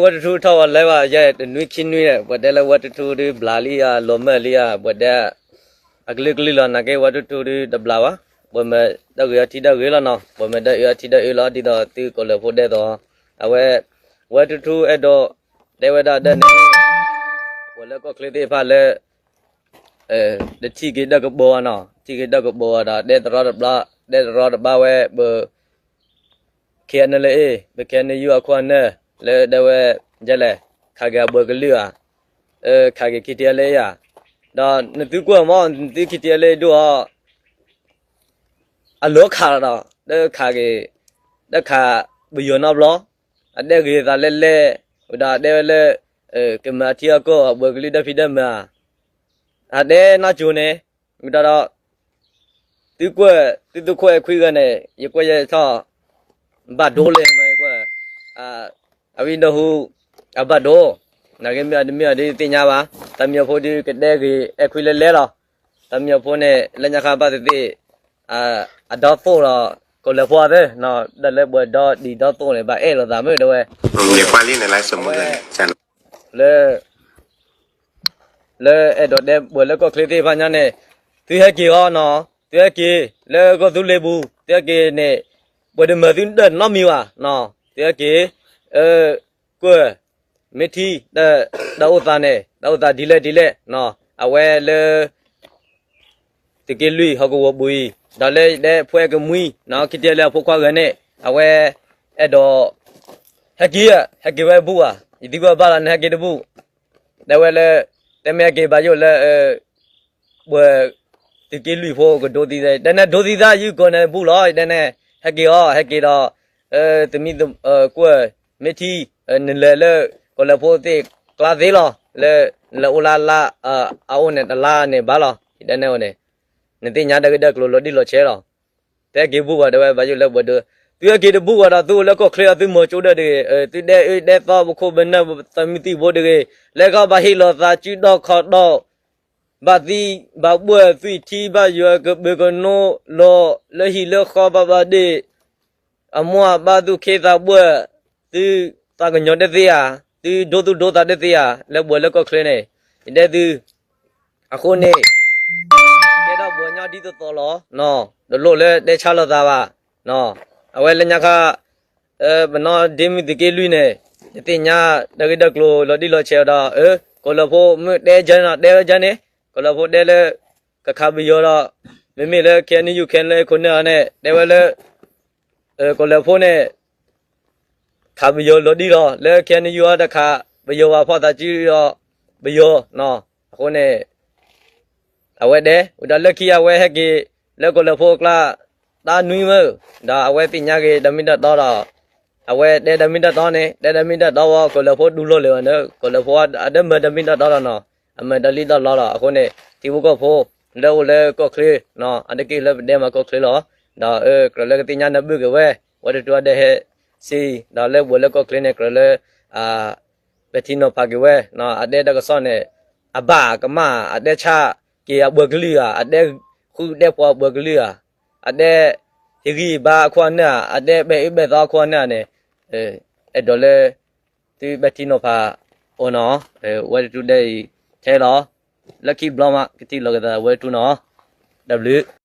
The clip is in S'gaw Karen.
ဝဲတထူထီၣ်ဝဲလဲၤဘၣ် ယဲတနွံခံနွံန့ၣ် ပှၤတဲလၢဝဲတထူဒုးဘျးလံဧါ လီၤမၢ်လံဧါ ပှၤတဲ အကလုာ်ကလုာ်လီၤ နာ်က့ဝဲတထူဒုးတဘျးဘၣ်, ပှၤမၢဒၢဂ့ၤအီၤထံဒၢဂ့ၤလီၤနီၤ ပှၤမၢဒၢအၢအီၤထံဒၢအၢလီၤ ဒ်သိးသုကိးလၢဖိဒဲးသိး, အဝဲ ဝဲတထူအဲၣ်ဒိး တဲဝဲဒၣ်ဒၣ်န့ၣ် ပှၤလၢကီၢ်ချၢသ့ၣ်တဖၣ်လၢ တထံၣ်က့ၤဒၢကပီၤအနီၤ ထံၣ်က့ၤဒၢကပီၤအဒီး တဲတရီတဘါ တဲတရီတဘါဝဲ ပ ခဲအံၤန့ၣ်လၢအ့ၣ် ပ ခဲအံၤန့ၣ် ယုၢ်အခိၣ်အနၢ် လၢဒၢဝဲ ယဲလဲၣ် ခးက့ၤအဘှဲကလုာ်ဧါ, ခးက့ၤ ခံထံအလၢအ့ၣ်ဧါ, ဒီးနသုကွၢ်မ့ၢ် နသု ခံထံအလၢအ့ၣ်ဒိၣ်အီၤ အလီၤခးလီၤဒီး တခးက့ၤ တခးပယီၤနီတဘျီ, အတဲဂ့ၤသးလဲၣ်လဲၣ်, ဝံၤဒီးအတဲဝဲလၢ ကမၤအထံအကီၢ်အဘှဲကလုာ်ဒၢဖံးဒၢမၤဧါ, အတဲနီၢ်ကၠိန့ၣ်, ဝံၤဒီး သုကွၢ် သုသုခိၣ်အဲၣ်ခွံဂၤန့ၣ် ယကွၢ်ယဲထီၣ် ဘၣ်ဒိလဲၣ်မး ယကွၢ် အဝံၤဒီးဟူ အဘၣ်ဒိ, နာ်က့မ့ၢ်အီၤတမ့ၢ်အီၤဒ်သ့ၣ်ညါဘၣ်, တၢ်မံၤဖိဒုးကတဲဂ့ၤအဲၣ်ခွံလဲၣ်လဲၣ်လီၤ, တၢ်မံၤဖိန့ၣ် လၢညါခါဘၣ်သ့ၣ်သ့ၣ် အဒီသိၣ်ဒီး ကိးလၢဖိအသၢ ဒီးလၢပှၤဒီဒံးဒီသိၣ်န့ၣ် ဘၣ်အဲၣ်လိာ်သးမုၢ်တဲဝဲ လၢ လၢအဲၣ်ဒိးတဲပှၤလၢကီၢ်ချၢသ့ၣ်တဖၣ်ညါန့ၣ်, သုဟဲက့ၤအီၤနီၤ, သုဟဲက့ၤ လၢကီၢ်သူလ့ၤပူၤ သုဟဲက့ၤန့ၣ်, ပှၤတမၤသုဒၢးနီတမံၤဘၣ်, သုဟဲက့ၤ, ကွၢ်, မ့ၢ်ထံ, တၢ်အိၣ်သးန့ၣ် တၢ်အိၣ်သးဒ်လဲၣ်ဒ်လဲၣ်, အဝဲလၢ သုးက့လွံၢ်ဟီၣ်ကဝီၤပူၤအံၤ ဒီးလၢဒဲဖှဲကမှံနီၤ ခံထံလၢအဖိခွါဂၤန့ၣ် အဝဲ အဲၣ်ဒိး ဟဲက့ၤ, ဟဲက့ၤဝဲဘူၣ်ဧါ, ယသံကွၢ်ဘၣ်လီၤန့ၣ် ဟဲက့ၤတဘူၣ်, တဲဝဲလၢ တဲမ့ၢ်ဟဲက့ၤဘၣ်ယိၣ်လၢ ပှၤ သုးက့လွံၢ်ဖိကဒိသံသး, တဲန့ၣ်ဒိသံသး ယုၢ်ကီၢ်န့ၣ်ဘူၣ်လီၤ, တဲန့ၣ် ဟဲက့ၤအီၤ ဟဲက့ၤဒီး သမံသကွၢ် မ့ၢ်ထံ နလဲၤလၢ ကီၢ်လၢဖိသ့ၣ်ကျါသ့လီၤ, လၢ နလဲၤအိၣ်လၢလါ အအိၣ်န့ၣ်တလါန့ၣ်ဘၣ်လီၤ, တဲန့ၣ်န့ၣ် နသ့ၣ်ညါတၢ်ဂ့ၢ်တၢ်ကျိၤလီၤတံၢ်လီၤဆဲးလီၤ, တဲက့ၤဘူၣ်ဘၣ် တဲဝဲဘၣ်ယိၣ်လၢပှၤဒိ, သုဟဲက့ၤတဘူၣ်ဘၣ်ဒီး သုအိၣ်လၢကီၢ်ချၢအီၤ သုမၤကၠိဒၢးတဂ့ၤ, သုဒဲအၢဒဲသီ ပခိၣ်ပနၢ် ပသမံသံၣ်ဘိတဂ့ၤ, လၢကီၢ်ဘၣ်ဟ့ၣ်လီၤသးစုဒီၣ်ခီၣ်ဒီၣ် ဘၣ်သံဘၣ်ဘှၢၣ် သွံၣ်ထံဘၣ်ယွၤကဘၢကနိလီၤ လၢဟံၣ်လၢဃီဘၣ်ဘၣ်ဒ့ၣ်, အမိၢ်အပၢ်သူၣ်ခ့သးဘှၢၣ်, သုသးကညီၤတသ့ဧါ, သုဒိသူၣ်ဒိသးတသ့ဧါ, လၢပှၤလၢကီၢ်ချၢန့ၣ်, ယတဲသု, အဃိန့ၣ် ကဲထီၣ်ပှၤကညီဒ်သိးသိးလီၤ, တလိၣ်လၢတဲဆါလိာ်သးဘၣ်, အဝဲလၢညါခါ ပနီၢ်ဒ့မုၢ်သုးက့လွံၢ်န့ၣ်, ယသ့ၣ်ညါတၢ်ဂ့ၢ်တၢ်ကျိၤလီၤတံၢ်လီၤဆဲးဒီး, ကီၢ်လၢဖိမ့ၢ်တဲယဲန့ၣ် တဲဝဲယဲန့ၣ်, ကီၢ်လၢဖိတဲလၢ ကခးပယီၤဒီး, မ့မ့ၢ်လၢ ခဲအံၤနယူၢ် ခဲလၢခိၣ်နၢ်န့ၣ် တဲဝဲလၢ ကီၢ်လၢဖိန့ၣ် ခးပယီၤလီၤတံၢ်လီၤ, လၢ ခဲအံၤနယူၢ် အတခးပယီၤဘၣ် ဖီၣ်သးစုဒီးပယီၤ, အဃိန့ၣ် အဝဲဒဲး ဝံၤဒီးလၢခံအဝဲဟဲက့ၤ လၢကီၢ်လၢဖိအကျါ တၢ်နွံမုၢ်, ဒီးအဝဲသ့ၣ်ညါက့ၤဒီးမ့ၢ်ဒီးတီဒီး, အဝဲတဲဒီးမ့ၢ်ဒီးတီန့ၣ် တဲဒီးမ့ၢ်ဒီးတီဝဲ ကီၢ်လၢဖိတူၢ်လိာ်လၢၤဘၣ်န့ၣ် ကီၢ်လၢဖိအဒၢမၤဒီးမ့ၢ်ဒီးတီလီၤနီၤ, အမၤဒီးလံဒီးလီလီၤ, အဃိန့ၣ် ထံဖိကီၢ်ဖိ လၢအိၣ်လၢကီၢ်ချၢ, အါတက့ၢ်လၢပဒဲမၤကီၢ်ချၢလီၤ, ဒီးကြၢးလၢကသ့ၣ်ညါနၢ်ပၢၢ်က့ၤဝဲ, ဝဲတတူၢ်အဒဲဟဲစ့, ဒီးလၢပှၤလၢကီၢ်ချၢန့ၣ် ကြၢးလၢ ပဲာ်ထံနီၤဖးက့ၤဝဲ, အဒဲတၢ်ကစီၣ်န့ၣ် အဘၣ်ကမၣ် အဒဲဆါက့ၤအပှၤကလုာ်ဧါ, အဒဲဃုဒဲပှၤအပှၤကလုာ်ဧါ, အဒဲဟ့ၣ်ဂံၢ်ဘါအခိၣ်အနၢ်ဧါ, အဒဲပဲာ်အၢပဲာ်သီအခိၣ်အနၢ်န့ၣ်, အဲၣ်ဒိးလၢ သုပဲာ်ထံနီၤဖးအိၣ်နီၤ, ဝဲတတူၢ်ဒဲအံၤထဲလီၤ, လၢခံဘျီမး ကထံၣ်လိာ်က့ၤသးဝဲတတူၢ်နီၤ, တၢ်ဘျုး